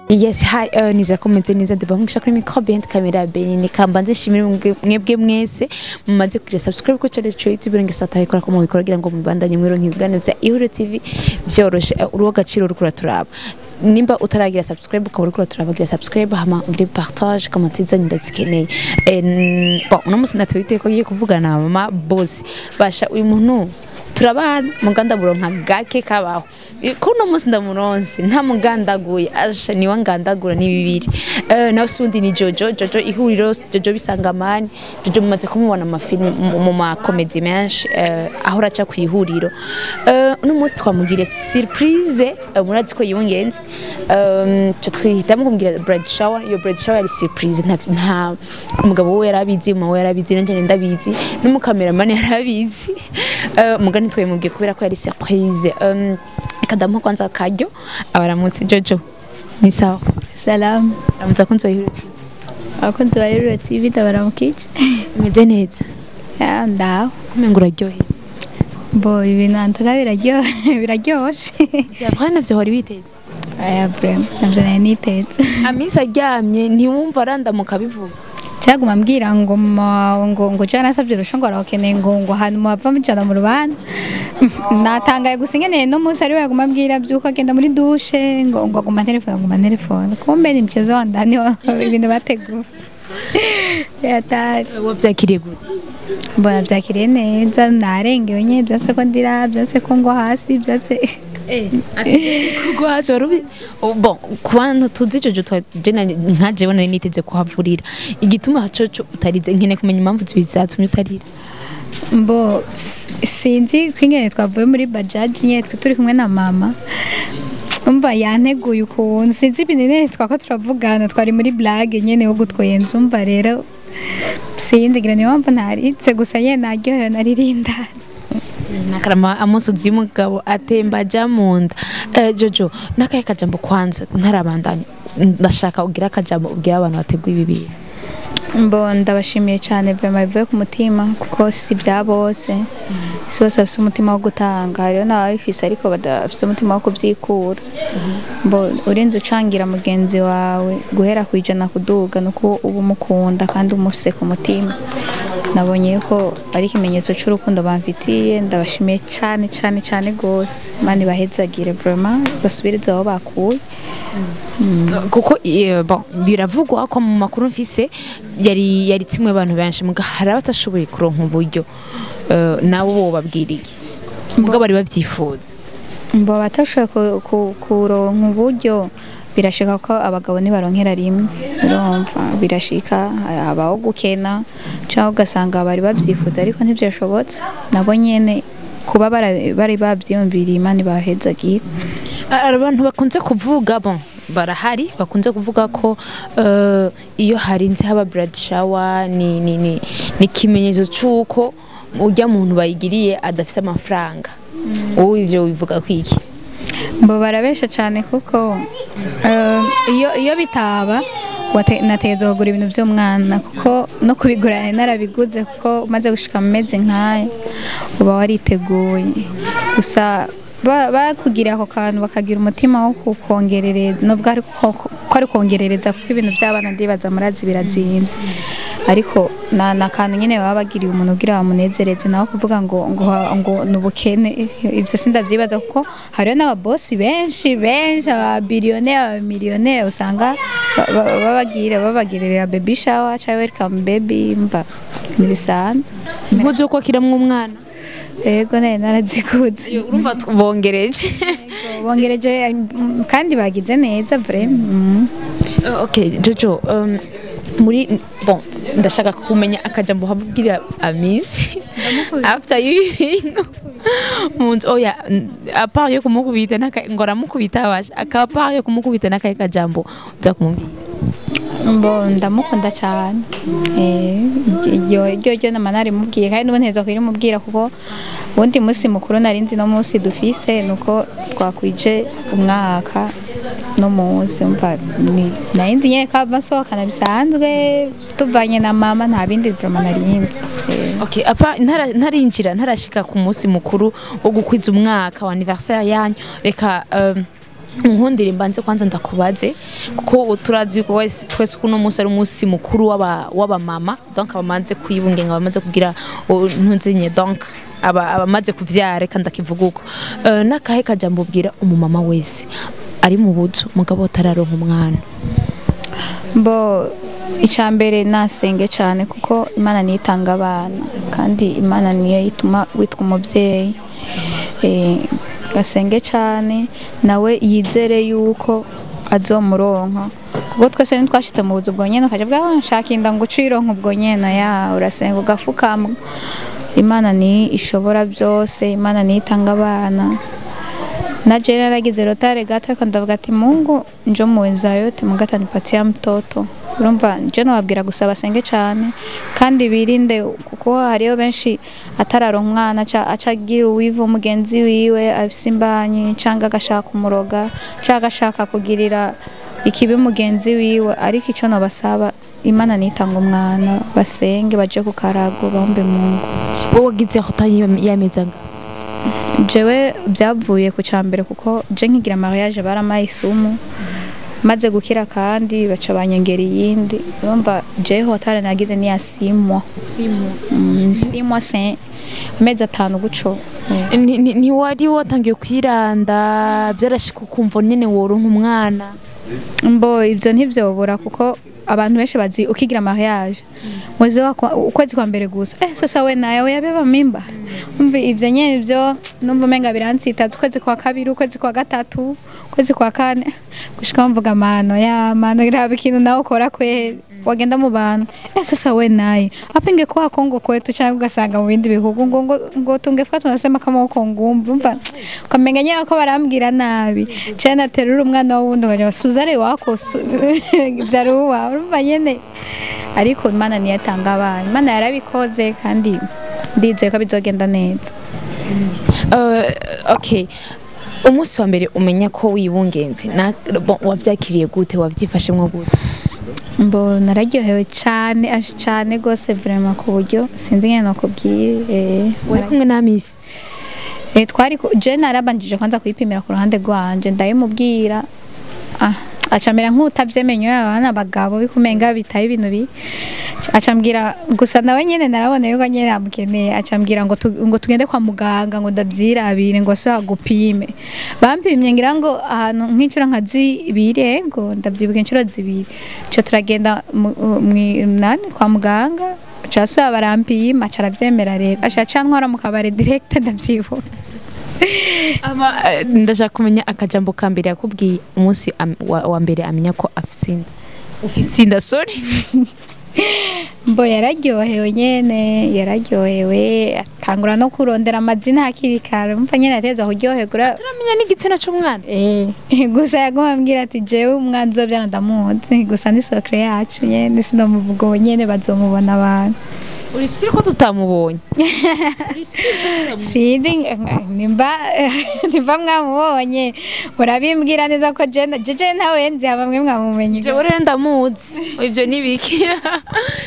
Yes, hi, niza komeze neza ndabamwisha kuri micro behind camera Benini kambanze shimire mwebwe mwese mumaze kugira subscribe ku channel cyo YouTube nge satari kora ko mubikora kugira ngo mubandanye mwero nk'ibigano vya Ihuriro TV vyoroshe uruwa gaciro rukura turaba nimba utaragira subscribe ukaba urikura turaba gira subscribe hama ugire partage comment zanyu ndazikeneye. Bon uno musi natwite ko ngiye kuvugana na mama boss basha uyu muntu turabana muganda buronka gake kabaho kuno musi ndamuronse nta mugandaguye asha ni wangandagura ni bibiri. Nawe sundi ni Jojo Jojo ihuriro Jojo bisangamani Jojo mumaze kumubona mu film mu ma comedy menshi aho raca ku ihuriro. Uno musi twamugire surprise, murazi ko yibungenze cyo twihitamo kumubwira bride shower. Iyo bride shower ari surprise, nta umugabo we yarabizi, mama we yarabizi, nanje ndabizi n'umukameramani yarabizi. Mugani twemubwiye kubera ko yari surprise. Kadamu kwanza karyo abaramutse. Jojo ni sawa? Salam. Aramutse akunzi ba Ihuriro. Abakunzi ba Ihuriro TV ndabaramukije. Umeze neza? Ya ndaho. Kumenga uraryohe. Bo ibintu antaka biraryohe biraryoshe. Vya vrai navyo wari witeze? Aya vraiment navyo nari niteze. Amisa aryamye ntiwumva arandamuka bivuga. Cyaguma mbwira ngo ngo ngo cyane nasabye rusho ngo arakeneye ngo ngo ahantu mwava mujana mu rubanda. Natangaye gusa nkeneye no munsi ari we yaguma mbwira byuko agenda muri douche ngo ngo aguma telefone aguma telefone kumbe ni mchezo wa ndani ibintu bategura. Yatari. Wavyakiriye gute? Mbona byakiriye neza narengewe nye byase ko ndira byase ko ngo hasi byase kugwa hasi warubi. Bon kubantu tuzi Jojo twajena nka jewe nari niteze kuhavurira igituma coco utarize nkene kumenya impamvu zibizatumye utarira. Mbo sinzi kwingene twavuye muri bajaji nye twe turi kumwe na mama umva yanteguye ukuntu sinzi ibintu nyene twako turavugana twari muri blague nyene yo gutwenza umva rero sinzi ngira niyo mpamvu ntaritse gusa nyene naryohewe naririnda. Nakarama amusozi y'umugabo atemba aja munda. Jojo nakaye kajambo kwanza ntarabandanya ndashaka ugira akajambo ubwira abantu bateguye ibi bintu. Mbo ndabashimiye cyane vraiment bivuye ku mutima kuko si bya bose si bose bafite umutima wo gutanga hariho n'ababifise ariko badafite umutima wo kubyikura. Mbo urinze ucangira mugenzi wawe guhera ku 100 kuduga nuko uba umukunda kandi umufise ku mutima. Nabonye ko ari ikimenyetso cy'urukundo bamfitiye ndabashimiye cyane cyane cyane gose mani bahezagire vraiment basubirize aho bakuye. Kuko bon biravugwa ko mu makuru mfise yari timwe abantu benshi muga hari abatashoboye kuronka uburyo nabo bo babwiriye muga bari bavyifuza. Mbo batashoboye kuronka uburyo birashika ko abagabo nibaronkera rimwe urumva birashika abaho gukena cyangwa ugasanga bari babyifuza ariko ntibyashobotse nabo nyene kuba bari babyumviriye Imana bahezagiye. Abantu bakunze kuvuga bon barahari bakunze kuvuga ko iyo harinze haba bride shower ni ni ni ni kimenyetso cyuko ujya muntu bayigiriye adafise amafaranga. Wowe ivyo bivuga kwiki? Mbo barabesha cyane kuko iyo bitaba nategerezwa kugura ibintu by'umwana kuko no kubigura narabiguze kuko maze gushika mu mezi nk'aya uba wariteguye gusa bakugira ako kantu bakagira umutima wo kukongerereza nubwo ari ko ari kongerereza kuko ibintu by'abana ndibaza murazi birazimba ariko na kantu nyene baba bagiriye umuntu ugira bamunezereze naho kuvuga ngo ngo ngo nubukene ivyo sindavyibaza kuko hariyo n'ababosi benshi benshi aba billionaire aba millionaire usanga babagira babagirira baby shower cyangwa welcome baby mva nibisanzwe impuzu yo kwakiramwo umwana. Ego naye narazikuze urumva bongereje bongereje kandi bagize neza vraiment. Okay Jojo, muri bon ndashaka kumenya akajambo habubwira Amisi after you muntu oya apart yo kumukubita naka ngo aramukubita abasha akapart yo kumukubita nakaye kajambo uza kumubwira. Mbo ndamukunda cyane, iryo nama narimubwiye kandi n'ubu nteza kurimubwira, kuko ubundi munsi mukuru nari nzi no munsi dufise nuko twakwije umwaka no munsi umva nari nzi nyene ko abasohokana bisanzwe tuvanye na mama, nta bindi drama nari nzi. Okay, apa ntarinjira ntarashika ku munsi mukuru wo gukwiza umwaka wa anniversaire yanyu, reka nkundire mbanze kwanza ndakubaze, kuko turazi ko twese kuno munsi ari umunsi mukuru w'aba mama, donc abamaze kwibungenga, abamaze kugira ntunzenye, donc abamaze kuvyara, reka ndakivuga uko. Nakahe kajambo ubwira umumama wese ari mu buzu mugabo atararonka umwana? Mbo icambere nasenge cyane, kuko Imana niyo itanga abana kandi Imana niyo ituma witwa umubyeyi. Asenge cyane nawe yizere yuko azomuronka, kuko twese ntitwashitse mu buzu bwo nyene ukaja bwa nshaka inda ngo ucironka ubwo nyene, ya urasenga ugafukama. Imana ni ishobora byose, Imana niyo itanga abana. Na jene naragize rotare gato ariko ndavuga ati Mungu njo muweza yote, Mungu atanipatia mtoto. Urumva nje nababwira gusa basenge cyane kandi birinde, kuko hariyo benshi atararonka umwana aca agira uwivu mugenzi wiwe afise imbanyi, cyangwa agashaka umuroga, cyangwa agashaka kugirira ikibi mugenzi wiwe. Ariko ico nabasaba, Imana nitanga umwana, basenge baje ku karago bahombe Mungu. Wowe wagize rotare y'amezi angahe? Jewe byavuye ku cambere, kuko je nkigira mariage baramaye isumu, maze gukira kandi baca banyongera iyindi. Urumva jewe hotari nagize ni ya 6 mois. 6 mois c'est amezi 5 guco. Ntiwari watangiye kwiranda byarashika ukumva nyene woronka umwana? Mbo ibyo ntivyobora, kuko abantu benshi bazi ukigira mariage mwezi wa ukwezi kwa mbere gusa, sasa we nawe yabeba mimba. Umva ivyo nyene byo numva umenga biransitaza, ukwezi kwa kabiri, ukwezi kwa gatatu, ukwezi kwa kane, gushika mvuga mano ya mano iraba ikintu nawe ukora kwe wagenda mu bantu, sasa we naye apinge kwa Kongo kwetu, cyangwa ugasanga mu bindi bihugu ngo ngo ngo tungefika tunasema kama uko ngumva, umva ukamenga nyene ko barambwira nabi cyane, naterura umwana w'uwundi ukaja suzare wako byari uwawe, urumva nyene. Ariko Imana niyo itanga abana, Imana yarabikoze kandi ndizeye ko bizogenda neza. Okay, umunsi wa mbere umenya ko wibungenze wavyakiriye gute, wavyifashemwo gute? Mbo nararyohewe cyane cyane gose vraiment, ku buryo sinzi ngene nokubwiye. Uri kumwe na Amisi? Twari je narabanjije kwanza kuyipimira ku ruhande rwanje, ndayimubwira acamera nk'utavyemenya, abana abagabo bikumenga bitaye ibintu bi acambwira gusa nawe nyene narabona yuko nyene amukeneye, acambwira ngo ngo tugende kwa muganga ngo ndavyirabire ngo so agupime. Bampimye ngira ngo ahantu nk'incuro nka zibiri, ego ndavyibuka incuro zibiri. Cyo turagenda nani kwa muganga, cyo barampima aca aravyemera rero, aca cantwara mu kabare direct ndavyibuka. Ama ndashaka kumenya akajambo ka mbere yakubwiye umunsi wa mbere amenya ko afise inda. Ufise inda, sorry. Mbo yararyohewe nyene, yararyohewe atangura no kurondera amazina hakiri kare, umva nyene atezwa kuryoherwa. Turamenya n'igitsina c'umwana. Gusa yaguma ambwira ati jewe umwana uzovyara ndamuzi, gusa ni secret yacu nyene sinomuvuga nyene bazomubona abantu. Uri sure ko tutamubonye? Sindi nimba mwamubonye murabimbwira neza ko jeje ntawe nzi, bamwe mwamumenye. Jewe rero ndamuzi, ivyo nibiki?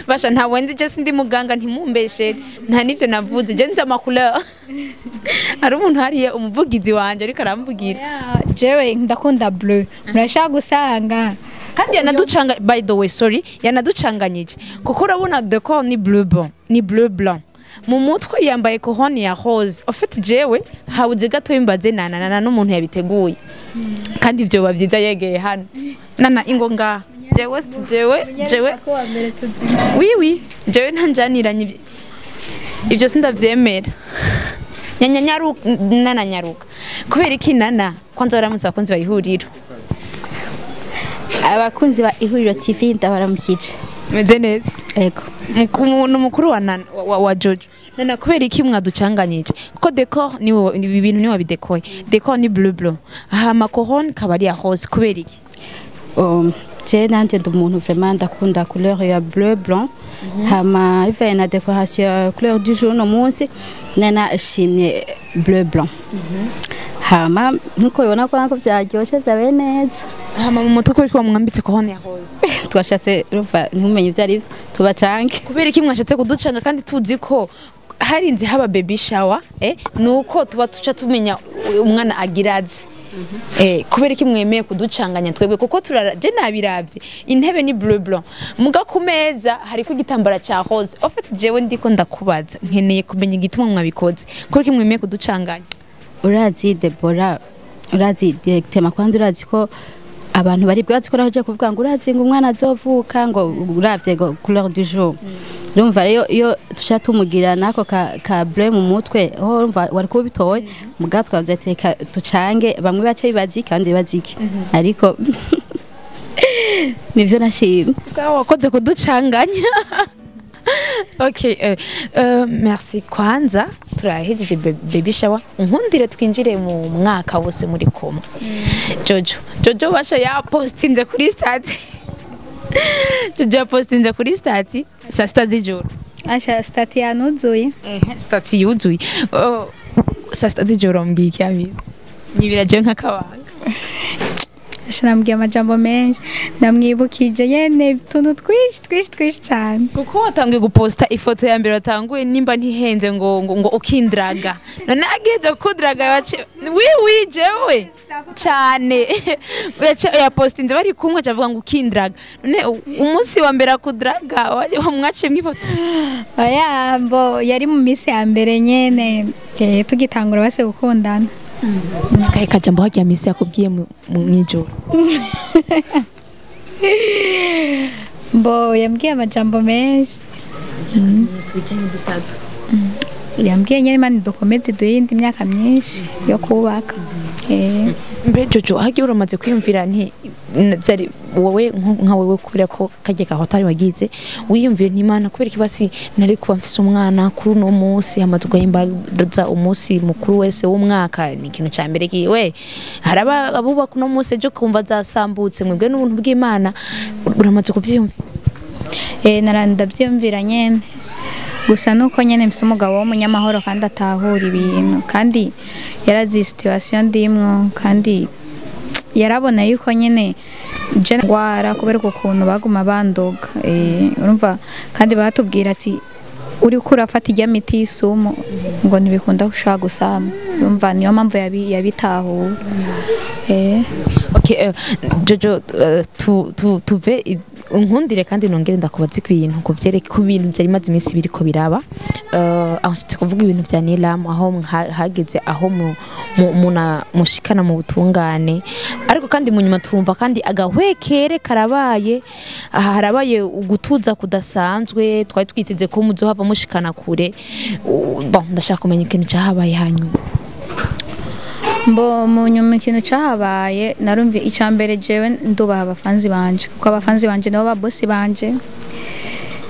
Basha ntawe nzi, je sindi muganga ntimumbeshe, nta nivyo navuze, je nzi amacouleur. Hari umuntu hariye umuvugizi wanje ariko aramvugira. Jewe ndakunda bleu, murashaka gusanga kandi yanaducanga, by the way sorry, yanaducanganyije kuko urabona decor ni bleu blanc, ni bleu blanc mu mutwe yambaye couronne ya rose. En fait jewe habuze gato imbaze nana n'umuntu yabiteguye, kandi ivyo bavyiza yegeye hano nana ingo nga jewe jewe jewe oui oui jewe ntanjaniranye ivyo sindavyemera. Nyanyaruka nana nyaruka kubera iki nana kwanza baramutse abakunzi bayihuriro. Abakunzi ba Ihuriro TV ndabaramukije. Meze neza? Ego. Umuntu mukuru wa Nana, wa Jojo. Nana, kubera iki mwaducanganyije? Kuko décor ni ibi bintu ni wabidekoye. Décor ni bleu blanc. Hama couronne kaba ari ya rose, kubera iki? Je nanje ndi umuntu vraiment ndakunda couleur ya bleu blanc, hama ivaye na décoration ya couleur du jour no munsi nana ashimye bleu blanc, hama nkuko ubibona ko nako vyaryoshe, vyabaye neza. Hama mu mutwe kubera ko mwambitse couronne ya rose? Twashatse, urumva ntumenye ivyo ari vyo, tubacange. Kubera iki mwashatse kuducanga kandi tuzi ko harinze haba baby shower, nuko tuba tuca tumenya umwana agira azi? Kubera iki mwemeye kuducanganya twebwe? Kuko turara je nabiravye, intebe ni bleu blanc, muga ku meza hariko igitambara ca rose. En fait jewe ndiko ndakubaza, nkeneye kumenya igituma mwabikoze. Kubera iki mwemeye kuducanganya? Urazi Debora, urazi directement kwanza, urazi ko abantu bari bwazi ko naje kuvuga ngo urazi ngo umwana azovuka ngo uravye ngo couleur du jour. Urumva rero iyo tusha tumugira nako ka bleu mu mutwe ho, urumva wari kubitoye. Muga twavuze ati reka tucange, bamwe bace bibaziki kandi baziki, ariko nivyo nashimye. Sawa, wakoze kuducanganya. Okay, merci. Kwanza turahejeje baby shower, unkundire twinjire mu mwaka wose muri kumwe. Jojo basha yapostinze kuri statut, Jojo yapostinze kuri statut saa 6 z'ijoro. Asha, statut yanuzuye. Statut yuzuye. Oh, saa 6 z'ijoro mbwiye iki abizi nyibira je nk'akabanga? Asha, namubwiye amajambo menshi, ndamwibukije nyene utuntu twinshi twinshi twinshi cane. Kuko watanguye guposta ifoto ya mbere, watanguye nimba ntihenze ngo ukindraga. None ageze kudraga bace wi jewe cyane yapostinze bari kumwe, avuga ngo ukindraga. None umunsi wa mbere akudraga wamwaciye mwifoto? Oya, mbo yari mu minsi ya mbere nyene, tugitangura base gukundana. Akahe kajambo hagiye misi yakubwiye mw'ijoro? Mbo yambwiye amajambo menshi. Tujyanye dutatu. Yambwiye nyene Imana dukomeze duhe iyindi myaka myinshi yo kubaka. Mbe Jojo, hagiye uramaze kwiyumvira nti byari wowe nka wewe, kubera ko kajya gahotari wagize, wiyumvira nti Imana kubera ikibasi nari kuba mfise umwana kuri uno munsi, hama tugahimbaza umunsi mukuru wese w'umwaka, ni ikintu ca mbere kiwe haraba abubaka uno munsi ejo kumva zasambutse. Mwebwe n'ubuntu bw'Imana, uramaze kuvyiyumvira? Ndavyiyumvira nyene, gusa nuko nyene mfise umugabo w'umunyamahoro kandi atahura ibintu, kandi yarazi situation ndimwo, kandi yarabona yuko nyene je ngwara kubera uko kuntu baguma bandoga. Urumva kandi batubwira ati uriko urafata irya miti y'isumu ngo ntibikunda gushaka gusama. Urumva niyo mpamvu yabitahura. Okay, Jojo, tuve unkundire kandi nongere ndakubaza ibintu kuvyereka ku bintu byari maze iminsi biriko biraba. Aho nshitse kuvuga ibintu vya Nilam, aho hageze aho mushikana mu butungane, ariko kandi mu nyuma twumva kandi agahwekere karabaye. Aha harabaye ugutuza kudasanzwe, twari twiteze ko muzohava mushikana kure. Bon, ndashaka kumenya ikintu cyahabaye hanyuma. Mbo mu nyuma ikintu cyahabaye, narumvi icya mbere jewe ndubaha abafanzi banje, kuko abafanzi banje nibo babosi banje,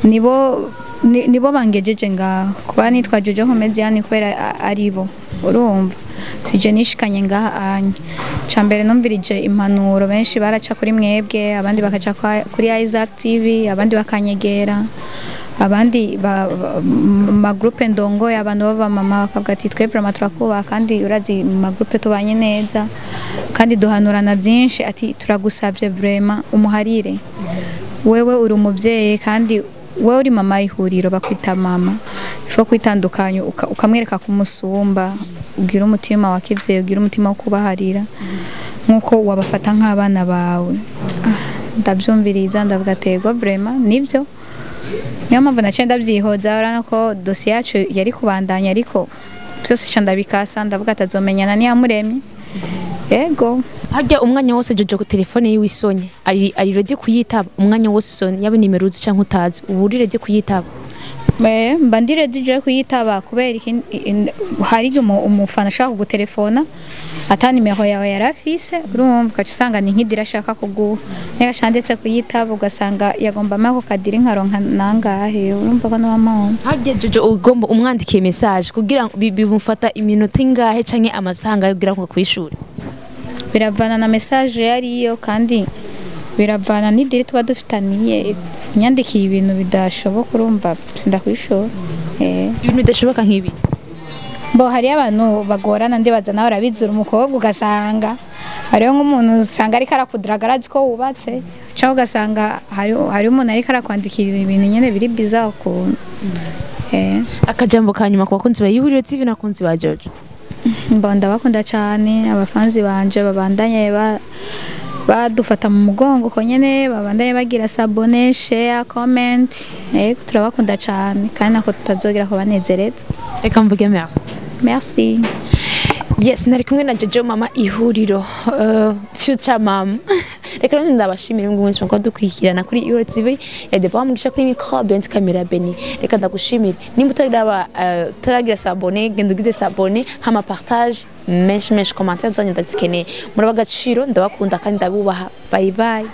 nibo bangejeje ngaho kuba nitwa Jojo Comedian, kubera aribo. Urumva sije nishikanye ngaha anya. Icya mbere numvirije impanuro benshi baraca kuri mwebwe, abandi bakaca kuri Isaac TV, abandi bakanyegera, abandi ma groupe ndongoye, abantu baba mama bakavuga ati twe vraiment turakubaha, kandi urazi mu ma groupe tubanye neza kandi duhanurana byinshi, ati turagusabye vraiment umuharire, wewe uri umubyeyi kandi wewe uri mama y'ihuriro, bakwita mama ifo kwitandukanya, ukamwereka kumusumba, ugira umutima wa kivyeyi, ugira umutima wo kubaharira nkuko wabafata nk'abana bawe. Ndabyumviriza, ndavuga ati ego vraiment nibyo. Niyo mpamvu naciye ndabyihoza. Urabona ko dosiye yacu yari kubandanya, ariko byose nca ndabikasa, ndavuga ati azomenyana n'iyamuremye. Yego. Harya umwanya wose Jojo ku telefone yiwe isonye ari ready kuyitaba umwanya wose isonye, yaba nimero uzi canke utazi, uba uri ready kuyitaba? Mba ndi ready je kuyitaba kubera hari igihe umufana ashaka kugutelefona ata nimero yawe yarafise, urumva ugaca usanga ni nk'idira ashaka kuguha, niba ndetse kuyitaba ugasanga yagomba amako kadiri nkaronka nangahe, urumva ko n'uwamahoro. Harya Jojo, ugomba umwandikiye message kugira ngo bimufata iminota ingahe canke amasaha angahe kugira ngo akwishure? Biravana na message yariyo, kandi biravana n'idiri tuba dufitaniye. Nyandikiye ibintu bidashoboka, urumva sindakwishura. Ibintu bidashoboka nk'ibi? Bo hariyo abantu bagorana, ndibaza nawe urabizura umukobwa, ugasanga hariho nk'umuntu usanga ariko arakudaraga arazi ko wubatse, cyangwa ugasanga hari umuntu ariko arakwandikira ibintu nyine biri bizarre ukuntu. Akajambo ka nyuma ku bakunzi ba Ihuriro TV n'abakunzi ba Jojo. Mba ndabakunda cyane, abafanzi banje babandanye badufata mu mugongo ko nyene, babandanye bagira s'abonner, share, comment. Yego, turabakunda cyane kandi nako tutazogira kubanezereza. Reka mvuge merci. Merci. Yes, nari kumwe na Jojo mama Ihuriro, future mom. Reka none ndabashimira mwebwe mwese muko dukurikirana kuri Ihuriro TV ya Deba Mugisha kuri micro, Bent camera Beni. Reka ndagushimire, nimba utaraba utaragira s'abonner, genda ugize s'abonner, hama partage menshi menshi, commentaire zanyu ndazikeneye. Muraba agaciro, ndabakunda kandi ndabubaha. Bye bye.